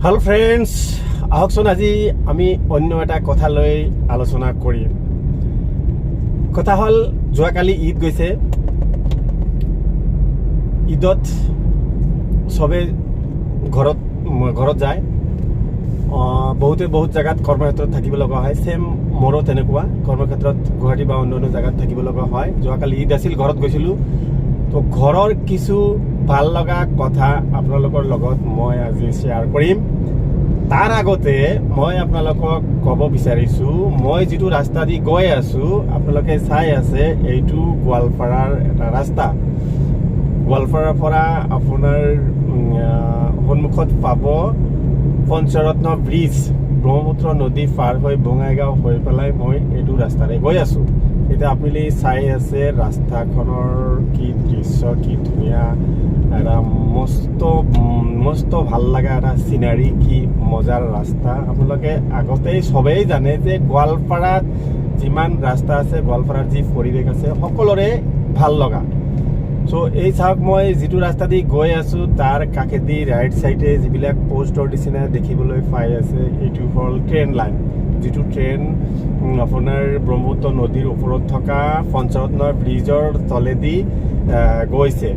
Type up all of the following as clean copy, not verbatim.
Hello' friends, আহকচোন আজি আমি অন্য এটা কথা লৈ আলোচনা কৰিম। কথা হ'ল, যোৱাকালি ঈদ গৈছে। ঈদত চবে ঘৰত ঘৰত যায়। বহুতে বহুত জেগাত কৰ্মক্ষেত্ৰত থাকিব লগা হয়। ছেম মোৰো তেনেকুৱা, কৰ্মক্ষেত্ৰত গুৱাহাটী বা অন্য অন্য জেগাত থাকিব লগা হয়। যোৱাকালি ঈদ আছিল, ঘৰত গৈছিলোঁ। তো ঘৰৰ কিছু ভাল লগা কথা আপোনালোকৰ লগত মই আজি শ্বেয়াৰ কৰিম। তাৰ আগতে মই আপোনালোকক ক'ব বিচাৰিছোঁ, মই যিটো ৰাস্তা দি গৈ আছোঁ, আপোনালোকে চাই আছে, এইটো গোৱালপাৰাৰ এটা ৰাস্তা। গোৱালপাৰাৰ পৰা আপোনাৰ সন্মুখত পাব পঞ্চৰত্ন ব্ৰিজ। ব্ৰহ্মপুত্ৰ নদী পাৰ হৈ বঙাইগাঁও হৈ পেলাই মই এইটো ৰাস্তাৰে গৈ আছোঁ। এতিয়া আপুনি চাই আছে ৰাস্তাখনৰ কি দৃশ্য, কি ধুনীয়া এটা মস্ত মস্ত ভাল লগা এটা চিনাৰী, কি মজাৰ ৰাস্তা। আপোনালোকে আগতেই চবেই জানে যে গোৱালপাৰাত যিমান ৰাস্তা আছে, গোৱালপাৰাৰ যি পৰিৱেশ আছে, সকলোৰে ভাল লগা। চ' এই চাওক, মই যিটো ৰাস্তা দি গৈ আছোঁ, তাৰ কাষেদি ৰাইট চাইডে যিবিলাক পষ্টৰ নিচিনা দেখিবলৈ পাই আছে, এইটো হ'ল ট্ৰেইন লাইন। যিটো ট্ৰেইন আপোনাৰ ব্ৰহ্মপুত্ৰ নদীৰ ওপৰত থকা পঞ্চৰত্ন ব্ৰিজৰ তলেদি গৈছে।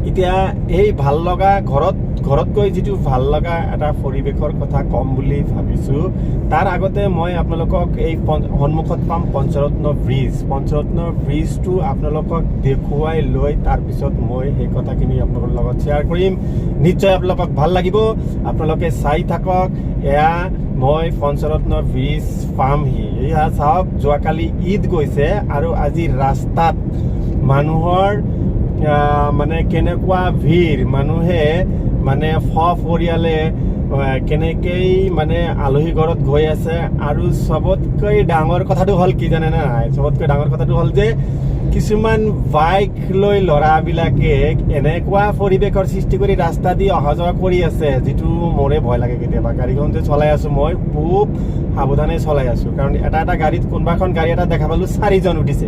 এতিয়া এই ভাল লগা ঘৰত ঘৰত গৈ যিটো ভাল লগা এটা পৰিৱেশৰ কথা ক'ম বুলি ভাবিছোঁ, তাৰ আগতে মই আপোনালোকক এই সন্মুখত পাম পঞ্চৰত্ন ব্ৰিজ। পঞ্চৰত্ন ব্ৰিজটো আপোনালোকক দেখুৱাই লৈ তাৰপিছত মই সেই কথাখিনি আপোনালোকৰ লগত শ্বেয়াৰ কৰিম। নিশ্চয় আপোনালোকক ভাল লাগিব, আপোনালোকে চাই থাকক। এয়া মই পঞ্চৰত্ন ব্ৰিজ পামহি। এয়া চাওক, যোৱাকালি ঈদ গৈছে আৰু আজি ৰাস্তাত মানুহৰ মানে কেনেকুৱা ভিৰ। মানুহে মানে সপৰিয়ালে কেনেকেই মানে আলহী ঘৰত গৈ আছে। আৰু চবতকৈ ডাঙৰ কথাটো হ'ল কি জানে নাই? চবতকৈ ডাঙৰ কথাটো হ'ল যে কিছুমান বাইক লৈ ল'ৰাবিলাকে এনেকুৱা পৰিৱেশৰ সৃষ্টি কৰি ৰাস্তা দি অহা যোৱা কৰি আছে, যিটো মোৰে ভয় লাগে কেতিয়াবা। গাড়ীখন যে চলাই আছো, মই খুব সাৱধানে চলাই আছো, কাৰণ এটা এটা গাড়ীত, কোনোবাখন গাড়ী এটা দেখা পালো চাৰিজন উঠিছে,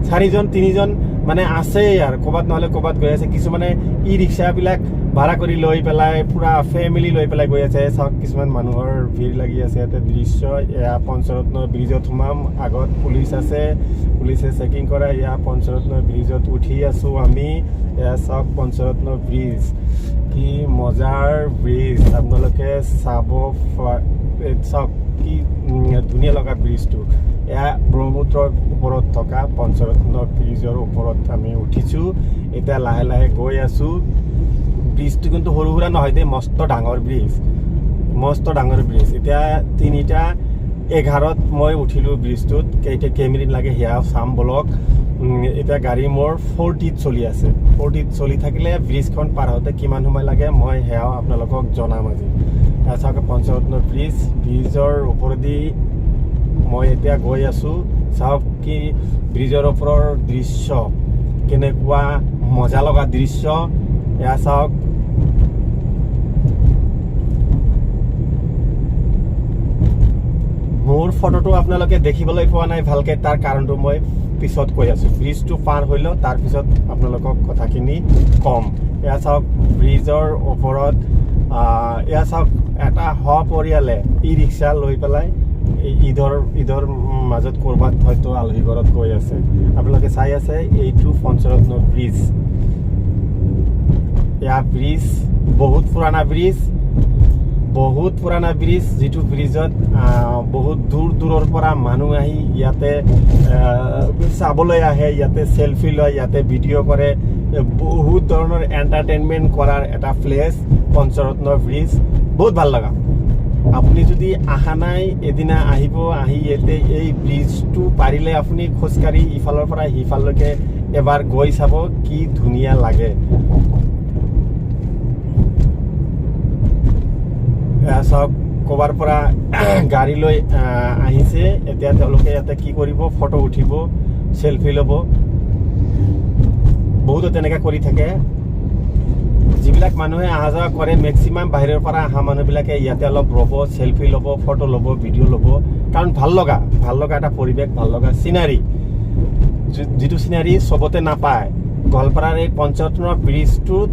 চাৰিজন তিনিজন মানে আছেই আৰু ক'ৰবাত নহ'লে ক'ৰবাত গৈ আছে। কিছুমানে ই ৰিক্সাবিলাক ভাড়া কৰি লৈ পেলাই পূৰা ফেমিলি লৈ পেলাই গৈ আছে। চাওক, কিছুমান মানুহৰ ভিৰ লাগি আছে ইয়াতে। দৃশ্য এয়া। পঞ্চৰত্ন ব্ৰিজত সোমাম, আগত পুলিচ আছে, পুলিচে চেকিং কৰে। এয়া পঞ্চৰত্ন ব্ৰিজত উঠি আছোঁ আমি। এয়া চাওক পঞ্চৰত্ন ব্ৰিজ, কি মজাৰ ব্ৰিজ। আপোনালোকে চাব এই চাওক, কি ধুনীয়া লগা ব্ৰিজটো। এয়া ব্ৰহ্মপুত্ৰৰ ওপৰত থকা পঞ্চৰত্ন ব্ৰিজৰ ওপৰত আমি উঠিছোঁ। এতিয়া লাহে লাহে গৈ আছোঁ। ব্ৰিজটো কিন্তু সৰু সুৰা নহয় দেই, মস্ত ডাঙৰ ব্ৰিজ, মস্ত ডাঙৰ ব্ৰিজ। এতিয়া 3টা 11ত মই উঠিলোঁ ব্ৰিজটোত। কেইমিনিট লাগে সেয়া চাম বলক। এতিয়া গাড়ী মোৰ 40ত চলি আছে। 40ত চলি থাকিলে ব্ৰিজখন পাৰ হওঁতে কিমান সময় লাগে, মই সেয়াও আপোনালোকক জনাম আজি। এয়া চাওক পঞ্চৰত্ন ব্ৰিজ। ব্ৰিজৰ ওপৰেদি মই এতিয়া গৈ আছোঁ। চাওক কি ব্ৰিজৰ ওপৰৰ দৃশ্য, কেনেকুৱা মজা লগা দৃশ্য। এয়া চাওক। মোৰ ফটোটো আপোনালোকে দেখিবলৈ পোৱা নাই ভালকে, তাৰ কাৰণটো মই পিছত কৈ আছোঁ। ব্ৰিজটো পাৰ হৈ লওঁ, তাৰপিছত আপোনালোকক কথাখিনি ক'ম। এয়া চাওক ব্ৰিজৰ ওপৰত। এয়া চাওক, এটা সপৰিয়ালে ই ৰিক্সা লৈ পেলাই এই ঈদৰ ঈদৰ মাজত ক'ৰবাত হয়তো আলহী ঘৰত গৈ আছে। আপোনালোকে চাই আছে, এইটো পঞ্চৰত্ন ব্ৰিজ। এয়া ব্ৰিজ বহুত পুৰণা ব্ৰিজ, বহুত পুৰণা ব্ৰিজ, যিটো ব্ৰিজত বহুত দূৰ দূৰৰ পৰা মানুহ আহি ইয়াতে চাবলৈ আহে, ইয়াতে চেলফি লয়, ইয়াতে ভিডিঅ' কৰে। বহুত ধৰণৰ এণ্টাৰটেইনমেণ্ট কৰাৰ এটা প্লেচ পঞ্চৰত্ন ব্ৰিজ। বহুত ভাল লগা। আপুনি যদি অহা নাই, এদিনা আহিব। আহি ইয়াতে এই ব্ৰিজটো পাৰিলে আপুনি খোজকাঢ়ি ইফালৰ পৰা সিফাললৈকে এবাৰ গৈ চাব, কি ধুনীয়া লাগে। এয়া চাওক, ক'ৰবাৰ পৰা গাড়ী লৈ আহিছে। এতিয়া তেওঁলোকে ইয়াতে কি কৰিব? ফটো উঠিব, চেলফি ল'ব। বহুতো তেনেকৈ কৰি থাকে। যিবিলাক মানুহে অহা যোৱা কৰে, মেক্সিমাম বাহিৰৰ পৰা অহা মানুহবিলাকে ইয়াতে অলপ ৰ'ব, চেলফি ল'ব, ফটো ল'ব, ভিডিঅ' ল'ব, কাৰণ ভাল লগা এটা পৰিৱেশ, ভাল লগা চিনাৰী, যিটো চিনাৰী চবতে নাপায়। গোৱালপাৰাৰ এই পঞ্চৰত্ন ব্ৰিজটোত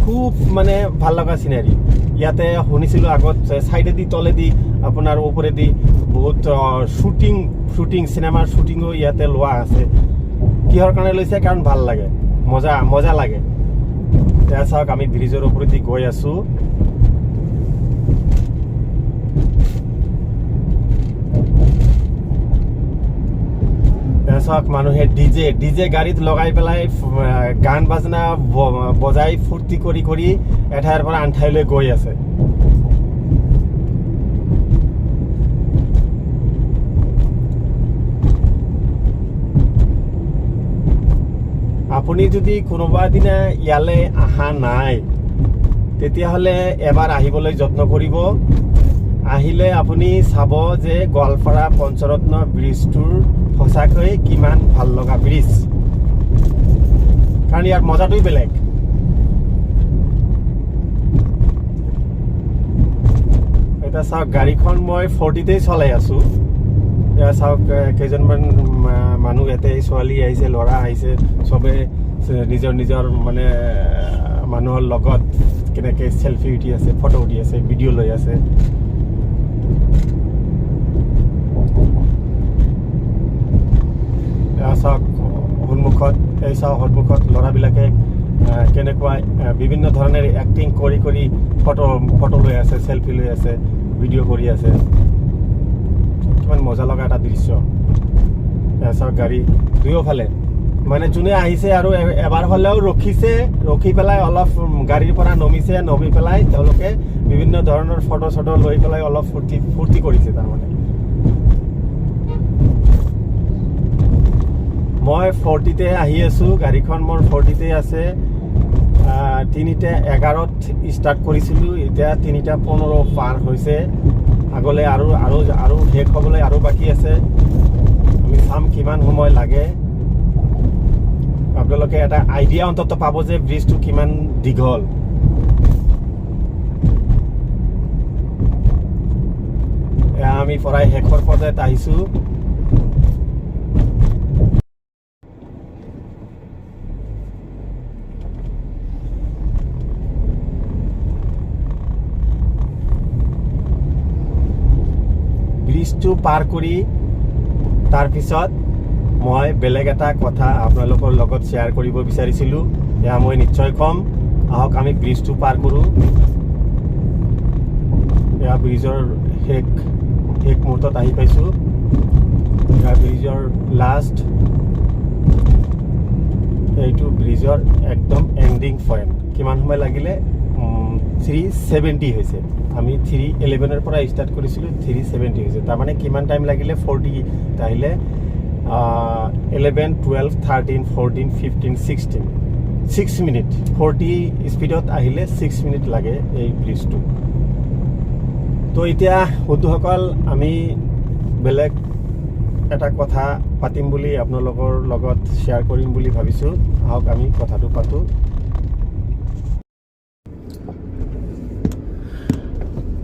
খুব মানে ভাল লগা চিনাৰী। ইয়াতে শুনিছিলোঁ আগত ছাইডেদি, তলেদি, আপোনাৰ ওপৰেদি বহুত শ্বুটিং শ্বুটিং চিনেমাৰ শ্বুটিঙো ইয়াতে লোৱা আছে। কিহৰ কাৰণে লৈছে? কাৰণ ভাল লাগে, মজা মজা লাগে। এতিয়া চাওক, আমি ব্ৰিজৰ ওপৰেদি গৈ আছোঁ। এতিয়া চাওক, মানুহে ডিজে ডিজে গাড়ীত লগাই পেলাই গান বাজনা বজাই ফূৰ্তি কৰি কৰি এঠাইৰ পৰা আন ঠাইলৈ গৈ আছে। আপুনি যদি কোনোবা দিনা ইয়ালৈ অহা নাই, তেতিয়াহ'লে এবাৰ আহিবলৈ যত্ন কৰিব। আহিলে আপুনি চাব যে গোৱালপাৰা পঞ্চৰত্ন ব্ৰিজটোৰ সঁচাকৈ কিমান ভাল লগা ব্ৰিজ, কাৰণ ইয়াৰ মজাটোৱেই বেলেগ। এতিয়া চাওক, গাড়ীখন মই 40তেই চলাই আছোঁ। এতিয়া চাওক, কেইজনমান মানুহ ইয়াতে, ছোৱালী আহিছে, ল'ৰা আহিছে, চবে নিজৰ নিজৰ মানে মানুহৰ লগত কেনেকৈ চেলফি উঠি আছে, ফটো উঠি আছে, ভিডিঅ' লৈ আছে। এয়া চাওক সন্মুখত, এই চাওক সন্মুখত ল'ৰাবিলাকে কেনেকুৱা বিভিন্ন ধৰণেৰে এক্টিং কৰি কৰি ফটো ফটো লৈ আছে, চেলফি লৈ আছে, ভিডিঅ' কৰি আছে। কিমান মজা লগা এটা দৃশ্য! এয়া চাওক, গাড়ী দুয়োফালে মানে যোনে আহিছে আৰু এবাৰ হ'লেও ৰখিছে, ৰখি পেলাই অলপ গাড়ীৰ পৰা নমিছে, নমি পেলাই তেওঁলোকে বিভিন্ন ধৰণৰ ফটো চটো লৈ পেলাই অলপ ফূৰ্তি ফূৰ্তি কৰিছে। তাৰমানে মই 40তে আহি আছোঁ, গাড়ীখন মোৰ 40তে আছে। 3টা 11ত ষ্টাৰ্ট কৰিছিলোঁ, এতিয়া 3টা 15 পাৰ হৈছে। আগলৈ আৰু আৰু আৰু শেষ হ'বলৈ আৰু বাকী আছে। আমি চাম কিমান সময় লাগে। আপোনালোকে এটা আইডিয়া অন্ততঃ পাব যে ব্ৰিজটো কিমান দীঘল। এয়া আমি প্ৰায় শেষৰ পৰ্যায়ত আহিছোঁ। ব্ৰিজটো পাৰ কৰি তাৰপিছত মই বেলেগ এটা কথা আপোনালোকৰ লগত শ্বেয়াৰ কৰিব বিচাৰিছিলোঁ, এয়া মই নিশ্চয় ক'ম। আহক, আমি ব্ৰিজটো পাৰ কৰোঁ। এয়া ব্ৰিজৰ শেষ শেষ মুহূৰ্তত আহি পাইছোঁ। এয়া ব্ৰিজৰ লাষ্ট, এইটো ব্ৰিজৰ একদম এণ্ডিং পইণ্ট। কিমান সময় লাগিলে? 3:70 হৈছে। আমি 3:11ৰ পৰা ষ্টাৰ্ট কৰিছিলোঁ, 3:70 হৈছে। তাৰমানে কিমান টাইম লাগিলে? 40 আহিলে 11, 12, 13, 14, 15, 16, 6 minute. 40 স্পীডত আহিলে 6 মিনিট লাগে এই ব্ৰিজটো। তো এতিয়া বন্ধুসকল, আমি বেলেগ এটা কথা পাতিম বুলি, আপোনালোকৰ লগত শ্বেয়াৰ কৰিম বুলি ভাবিছোঁ। আহক, আমি কথাটো পাতোঁ।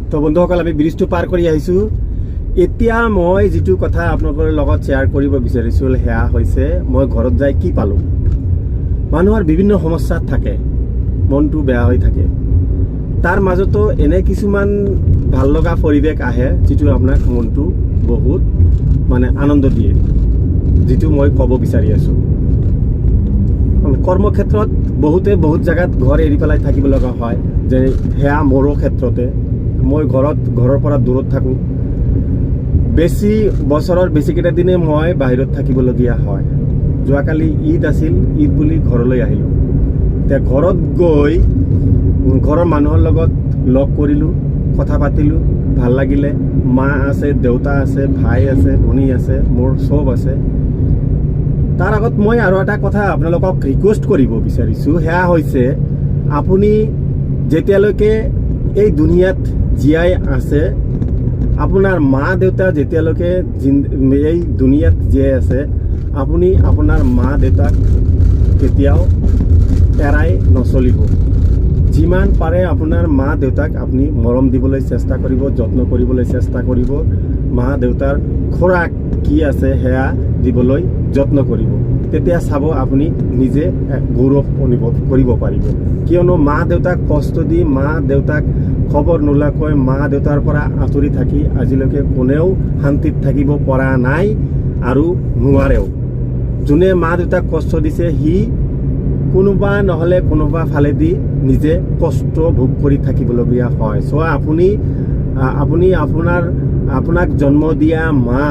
তো বন্ধুসকল, আমি ব্ৰিজটো পাৰ কৰি আহিছোঁ। এতিয়া মই যিটো কথা আপোনালোকৰ লগত শ্বেয়াৰ কৰিব বিচাৰিছোঁ, সেয়া হৈছে মই ঘৰত যাই কি পালোঁ। মানুহৰ বিভিন্ন সমস্যাত থাকে, মনটো বেয়া হৈ থাকে। তাৰ মাজতো এনে কিছুমান ভাল লগা পৰিৱেশ আহে, যিটো আপোনাক মনটো বহুত মানে আনন্দ দিয়ে, যিটো মই ক'ব বিচাৰি আছোঁ। কৰ্মক্ষেত্ৰত বহুতে বহুত জেগাত ঘৰ এৰি পেলাই থাকিব লগা হয়, যে সেয়া মোৰো ক্ষেত্ৰতে। মই ঘৰৰ পৰা দূৰত থাকোঁ। বেছি বছৰৰ বেছিকেইটা দিনে মই বাহিৰত থাকিবলগীয়া হয়। যোৱাকালি ঈদ আছিল, ঈদ বুলি ঘৰলৈ আহিলোঁ। এতিয়া ঘৰত গৈ ঘৰৰ মানুহৰ লগত লগ কৰিলোঁ, কথা পাতিলোঁ, ভাল লাগিলে। মা আছে, দেউতা আছে, ভাই আছে, ভনী আছে, মোৰ চব আছে। তাৰ আগত মই আৰু এটা কথা আপোনালোকক ৰিকুৱেষ্ট কৰিব বিচাৰিছোঁ। সেয়া হৈছে, আপুনি যেতিয়ালৈকে এই দুনিয়াত জীয়াই আছে, আপোনাৰ মা দেউতা যেতিয়ালৈকে এই দুনিয়াত জীয়াই আছে, আপুনি আপোনাৰ মা দেউতাক কেতিয়াও এৰাই নচলিব। যিমান পাৰে আপোনাৰ মা দেউতাক আপুনি মৰম দিবলৈ চেষ্টা কৰিব, যত্ন কৰিবলৈ চেষ্টা কৰিব। মা দেউতাৰ খোৰাক কি আছে, সেয়া দিবলৈ যত্ন কৰিব। তেতিয়া চাব আপুনি নিজে এক গৌৰৱ অনুভৱ কৰিব পাৰিব। কিয়নো মা দেউতাক কষ্ট দি, মা দেউতাক খবৰ নোলোৱাকৈ, মা দেউতাৰ পৰা আঁতৰি থাকি আজিলৈকে কোনেও শান্তিত থাকিব পৰা নাই আৰু নোৱাৰেও। যোনে মা দেউতাক কষ্ট দিছে, সি কোনোবা নহ'লে কোনোবা ফালেদি নিজে কষ্ট ভোগ কৰি থাকিবলগীয়া হয়। চ' আপুনি আপোনাক জন্ম দিয়া মা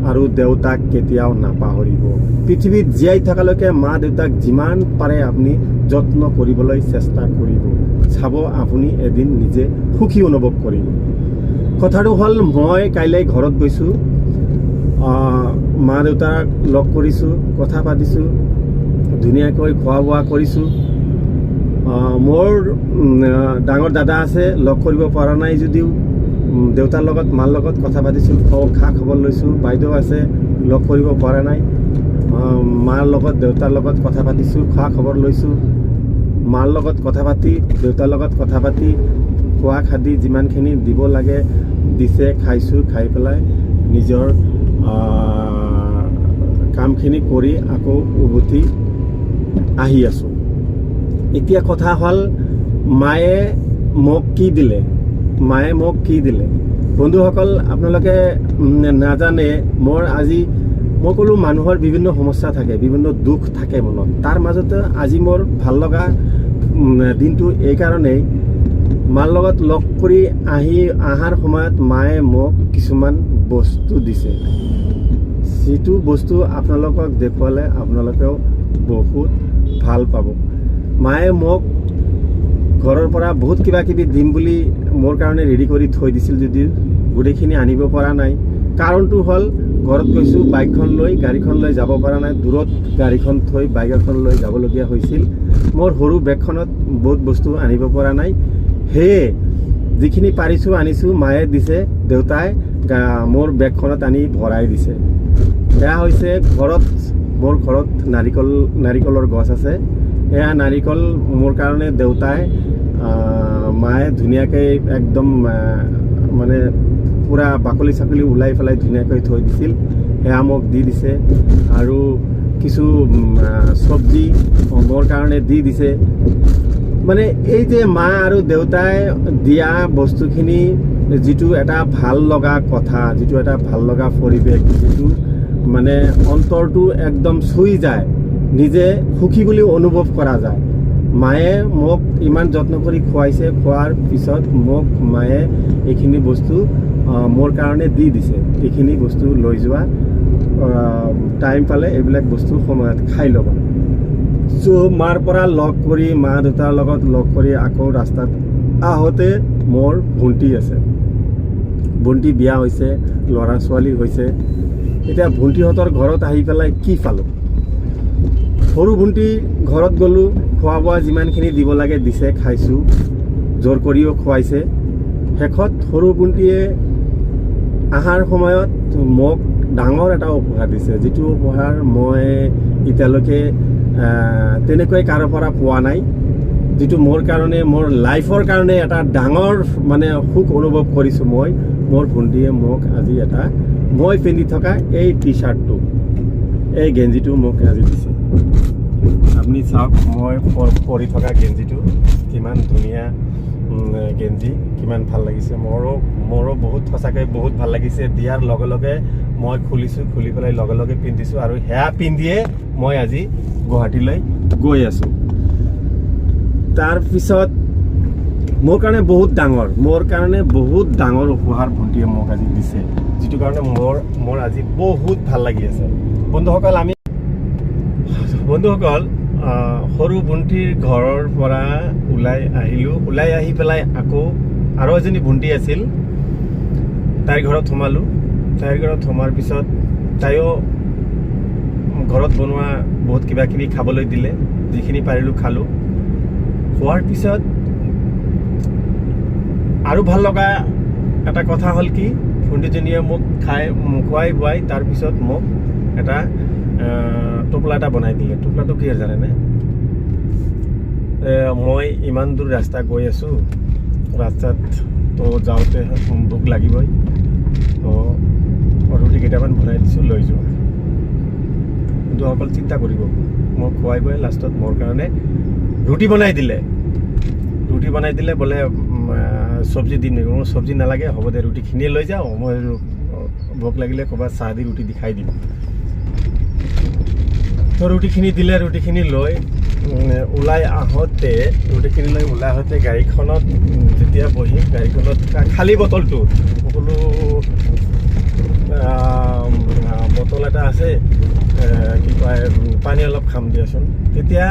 আৰু দেউতাক কেতিয়াও নাপাহৰিব। পৃথিৱীত জীয়াই থকালৈকে মা দেউতাক যিমান পাৰে আপুনি যত্ন কৰিবলৈ চেষ্টা কৰিব। চাব, আপুনি এদিন নিজে সুখী অনুভৱ কৰিব। কথাটো হ'ল, মই কাইলৈ ঘৰত গৈছোঁ, মা দেউতাক লগ কৰিছোঁ, কথা পাতিছোঁ, ধুনীয়াকৈ খোৱা বোৱা কৰিছোঁ। মোৰ ডাঙৰ দাদা আছে, লগ কৰিব পৰা নাই যদিও দেউতাৰ লগত, মাৰ লগত কথা পাতিছোঁ, খা খবৰ লৈছোঁ। বাইদেউ আছে, লগ কৰিব পৰা নাই। মাৰ লগত, দেউতাৰ লগত কথা পাতিছোঁ, খা খবৰ লৈছোঁ। মাৰ লগত কথা পাতি, দেউতাৰ লগত কথা পাতি, খোৱা খাদি যিমানখিনি দিব লাগে দিছে, খাইছোঁ। খাই পেলাই নিজৰ কামখিনি কৰি আকৌ উভতি আহি আছোঁ। এতিয়া কথা হ'ল, মায়ে মোক কি দিলে? মায়ে মোক কি দিলে? বন্ধুসকল, আপোনালোকে নাজানে, মোৰ আজি, মই ক'লোঁ, মানুহৰ বিভিন্ন সমস্যা থাকে, বিভিন্ন দুখ থাকে মনত। তাৰ মাজতে আজি মোৰ ভাল লগা দিনটো এইকাৰণেই, মাৰ লগত লগ কৰি আহি অহাৰ সময়ত মায়ে মোক কিছুমান বস্তু দিছে, যিটো বস্তু আপোনালোকক দেখুৱালে আপোনালোকেও বহুত ভাল পাব। মায়ে মোক ঘৰৰ পৰা বহুত কিবা কিবি দিম বুলি মোৰ কাৰণে ৰেডি কৰি থৈ দিছিল যদিও গোটেইখিনি আনিব পৰা নাই। কাৰণটো হ'ল, ঘৰত গৈছোঁ বাইকখন লৈ, গাড়ীখন লৈ যাব পৰা নাই। দূৰত গাড়ীখন থৈ বাইক এখন লৈ যাবলগীয়া হৈছিল। মোৰ সৰু বেগখনত বহুত বস্তু আনিব পৰা নাই। সেয়ে যিখিনি পাৰিছোঁ আনিছোঁ। মায়ে দিছে, দেউতাই মোৰ বেগখনত আনি ভৰাই দিছে। এয়া হৈছে ঘৰত, মোৰ ঘৰত নাৰিকলৰ গছ আছে। এয়া নাৰিকল মোৰ কাৰণে দেউতাই, মায়ে ধুনীয়াকৈ একদম মানে পূৰা বাকলি চাকলি ওলাই পেলাই ধুনীয়াকৈ থৈ দিছিল। সেয়া মোক দি দিছে। আৰু কিছু চব্জি মোৰ কাৰণে দি দিছে। মানে এই যে মা আৰু দেউতাই দিয়া বস্তুখিনি, যিটো এটা ভাল লগা কথা, যিটো এটা ভাল লগা পৰিৱেশ, যিটো মানে অন্তৰটো একদম চুই যায়, নিজে সুখী বুলি অনুভৱ কৰা যায়। মায়ে মোক ইমান যত্ন কৰি খুৱাইছে, খোৱাৰ পিছত মোক মায়ে এইখিনি বস্তু মোৰ কাৰণে দি দিছে। এইখিনি বস্তু লৈ যোৱা, টাইম পালে এইবিলাক বস্তু সময়ত খাই ল'বা। চ' মাৰ পৰা লগ কৰি, মা দেউতাৰ লগত লগ কৰি আকৌ ৰাস্তাত আহোঁতে মোৰ ভণ্টি আছে। ভণ্টি বিয়া হৈছে, ল'ৰা ছোৱালী হৈছে। এতিয়া ভণ্টিহঁতৰ ঘৰত আহি পেলাই কি পালোঁ? সৰু ভণ্টি ঘৰত গ'লোঁ, খোৱা বোৱা যিমানখিনি দিব লাগে দিছে, খাইছোঁ, জোৰ কৰিও খুৱাইছে। শেষত সৰু ভণ্টিয়ে অহাৰ সময়ত মোক ডাঙৰ এটা উপহাৰ দিছে, যিটো উপহাৰ মই এতিয়ালৈকে তেনেকৈ কাৰো পৰা পোৱা নাই, যিটো মোৰ কাৰণে, মোৰ লাইফৰ কাৰণে এটা ডাঙৰ মানে সুখ অনুভৱ কৰিছোঁ মই। মোৰ ভণ্টিয়ে মোক আজি এটা, মই পিন্ধি থকা এই টি চাৰ্টটো, এই গেঞ্জিটো মোক আজি দিছে। আপুনি চাওক, মই পৰি থকা গেঞ্জিটো কিমান ধুনীয়া গেঞ্জি, কিমান ভাল লাগিছে। মোৰো বহুত, সঁচাকৈ বহুত ভাল লাগিছে। দিয়াৰ লগে লগে মই খুলিছোঁ, খুলি পেলাই লগে লগে পিন্ধিছোঁ আৰু সেয়া পিন্ধিয়ে মই আজি গুৱাহাটীলৈ গৈ আছোঁ। তাৰপিছত মোৰ কাৰণে বহুত ডাঙৰ উপহাৰ ভণ্টিয়ে মোক আজি দিছে, যিটো কাৰণে মোৰ আজি বহুত ভাল লাগি আছে। বন্ধুসকল, সৰু ভণ্টিৰ ঘৰৰ পৰা ওলাই আহিলোঁ। ওলাই আহি পেলাই আকৌ আৰু এজনী ভণ্টি আছিল, তাইৰ ঘৰত সোমালোঁ। তাইৰ ঘৰত সোমোৱাৰ পিছত তাইও ঘৰত বনোৱা বহুত কিবা কিবি খাবলৈ দিলে। যিখিনি পাৰিলোঁ খালোঁ। খোৱাৰ পিছত আৰু ভাল লগা এটা কথা হ'ল কি, ভণ্টিজনীয়ে মোক খুৱাই বুৱাই তাৰপিছত মোক এটা টোপলা এটা বনাই দিলে। টোপলাটো কি জানেনে? মই ইমান দূৰ ৰাস্তা গৈ আছোঁ, ৰাস্তাত তো যাওঁতে ভোক লাগিবই, তো ৰুটি কেইটামান বনাই দিছোঁ, লৈ যোৱা। বন্ধুসকল, চিন্তা কৰিব, মোক খুৱাই বুৱাই লাষ্টত মোৰ কাৰণে ৰুটি বনাই দিলে। ৰুটি বনাই দিলে, বোলে চব্জি দিম নেকি? মোৰ চব্জি নালাগে, হ'ব দে, ৰুটিখিনিয়ে লৈ যাওঁ, মই ভোক লাগিলে ক'ৰবাত চাহ দি ৰুটি দি খাই দিম। তো ৰুটিখিনি দিলে। ৰুটিখিনি লৈ ওলাই আহোঁতে, ৰুটিখিনি লৈ ওলাই আহোঁতে গাড়ীখনত যেতিয়া বহিম, গাড়ীখনত খালী বটলটো সকলো বটল এটা আছে, কি কয়, পানী অলপ খাম দিয়াচোন। তেতিয়া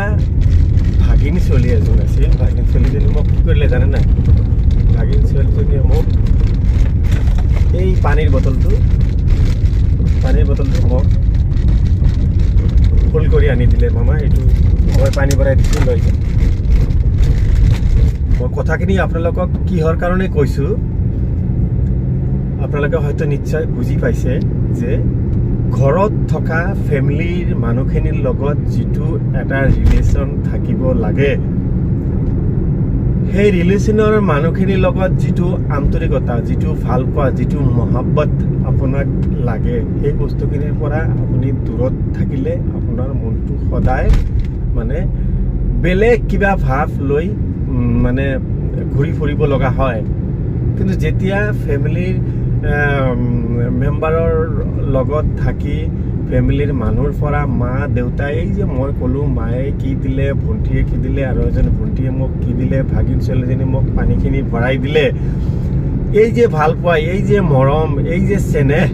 ভাগিনী ছোৱালী এজন আছিল। ভাগিন ছোৱালীজনী মোক কি কৰিলে জানে নাই? ভাগিন ছোৱালীজনীয়ে মোক এই পানীৰ বটলটো মোক ফুল কৰি আনি দিলে, "মামা, এইটো মই পানী ভৰাই দিছোঁ, লৈ যাম।" মই কথাখিনি আপোনালোকক কিহৰ কাৰণে কৈছোঁ, আপোনালোকে হয়তো নিশ্চয় বুজি পাইছে যে ঘৰত থকা ফেমিলিৰ মানুহখিনিৰ লগত যিটো এটা ৰিলেশ্যন থাকিব লাগে, সেই ৰিলেশ্যনৰ মানুহখিনিৰ লগত যিটো আন্তৰিকতা, যিটো ভালপোৱা, যিটো মহাব্বত আপোনাক লাগে, সেই বস্তুখিনিৰ পৰা আপুনি দূৰত থাকিলে আপোনাৰ মনটো সদায় মানে বেলেগ কিবা ভাৱ লৈ মানে ঘূৰি ফুৰিব লগা হয়। কিন্তু যেতিয়া ফেমিলিৰ মেম্বাৰৰ লগত থাকি ফেমিলিৰ মানুহৰ পৰা, মা দেউতাই, এই যে মই ক'লোঁ, মায়ে কি দিলে, ভণ্টিয়ে কি দিলে, আৰু এজন ভণ্টিয়ে মোক কি দিলে, ভাগিন ছোৱালীজনী মোক পানীখিনি ভৰাই দিলে, এই যে ভাল পোৱা, এই যে মৰম, এই যে চেনেহ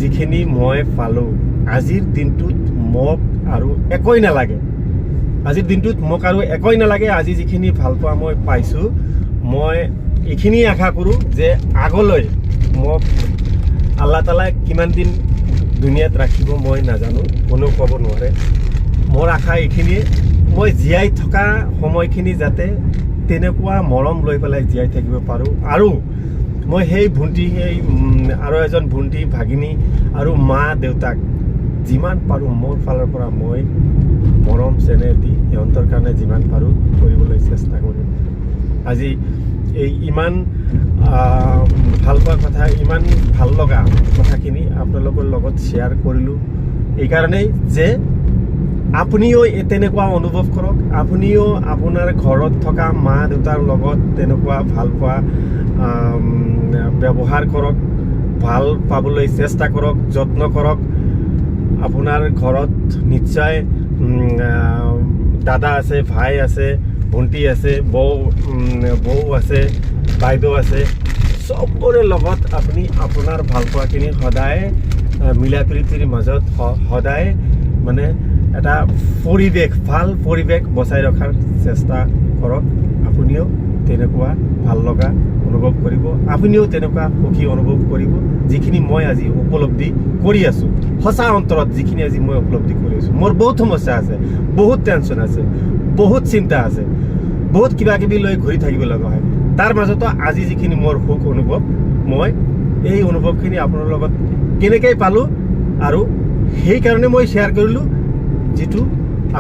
যিখিনি মই পালোঁ আজিৰ দিনটোত, মোক আৰু একোৱেই নালাগে। আজিৰ দিনটোত মোক আৰু একোৱেই নালাগে। আজি যিখিনি ভাল পোৱা মই পাইছোঁ, মই এইখিনিয়ে আশা কৰোঁ যে আগলৈ মোক আল্লাহ তালাই কিমান দিন দুনিয়াত ৰাখিব মই নাজানো, কোনেও ক'ব নোৱাৰে। মোৰ আশা এইখিনিয়ে, মই জীয়াই থকা সময়খিনি যাতে তেনেকুৱা মৰম লৈ পেলাই জীয়াই থাকিব পাৰোঁ আৰু মই সেই ভণ্টি, সেই আৰু এজন ভণ্টি, ভাগিনী আৰু মা দেউতাক যিমান পাৰোঁ মোৰ ফালৰ পৰা মই মৰম চেনেহ দি সিহঁতৰ কাৰণে যিমান পাৰোঁ কৰিবলৈ চেষ্টা কৰিম। আজি এই ইমান ভাল পোৱা কথা, ইমান ভাল লগা কথাখিনি আপোনালোকৰ লগত শ্বেয়াৰ কৰিলোঁ এইকাৰণেই যে আপুনিও তেনেকুৱা অনুভৱ কৰক। আপুনিও আপোনাৰ ঘৰত থকা মা দেউতাৰ লগত তেনেকুৱা ভাল পোৱা ব্যৱহাৰ কৰক, ভাল পাবলৈ চেষ্টা কৰক, যত্ন কৰক। আপোনাৰ ঘৰত নিশ্চয় দাদা আছে, ভাই আছে, ভণ্টি আছে, বৌ আছে, বাইদেউ আছে। চবৰে লগত আপুনি আপোনাৰ ভালপোৱাখিনি সদায় মিলা প্ৰীতিৰ মাজত সদায় মানে এটা পৰিৱেশ, ভাল পৰিৱেশ বচাই ৰখাৰ চেষ্টা কৰক। আপুনিও তেনেকুৱা ভাল লগা অনুভৱ কৰিব, আপুনিও তেনেকুৱা সুখী অনুভৱ কৰিব, যিখিনি মই আজি উপলব্ধি কৰি আছোঁ। সঁচা অন্তৰত যিখিনি আজি মই উপলব্ধি কৰি আছোঁ। মোৰ বহুত সমস্যা আছে, বহুত টেনশ্যন আছে, বহুত চিন্তা আছে, বহুত কিবা কিবি লৈ ঘূৰি থাকিব লগা হয়। তাৰ মাজতো আজি যিখিনি মোৰ সুখ অনুভৱ, মই এই অনুভৱখিনি আপোনাৰ লগত কেনেকৈ পালোঁ আৰু সেইকাৰণে মই শ্বেয়াৰ কৰিলোঁ, যিটো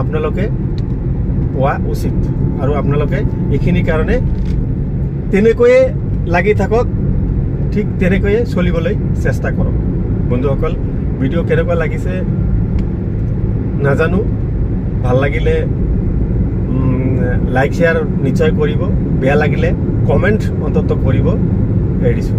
আপোনালোকে পোৱা উচিত। আৰু আপোনালোকে এইখিনিৰ কাৰণে তেনেকৈয়ে লাগি থাকক, ঠিক তেনেকৈয়ে চলিবলৈ চেষ্টা কৰক। বন্ধুসকল, ভিডিঅ' কেনেকুৱা লাগিছে নাজানো। ভাল লাগিলে লাইক, শ্বেয়াৰ নিশ্চয় কৰিব। বেয়া লাগিলে কমেণ্ট অন্ততঃ কৰিব। এৰিছোঁ।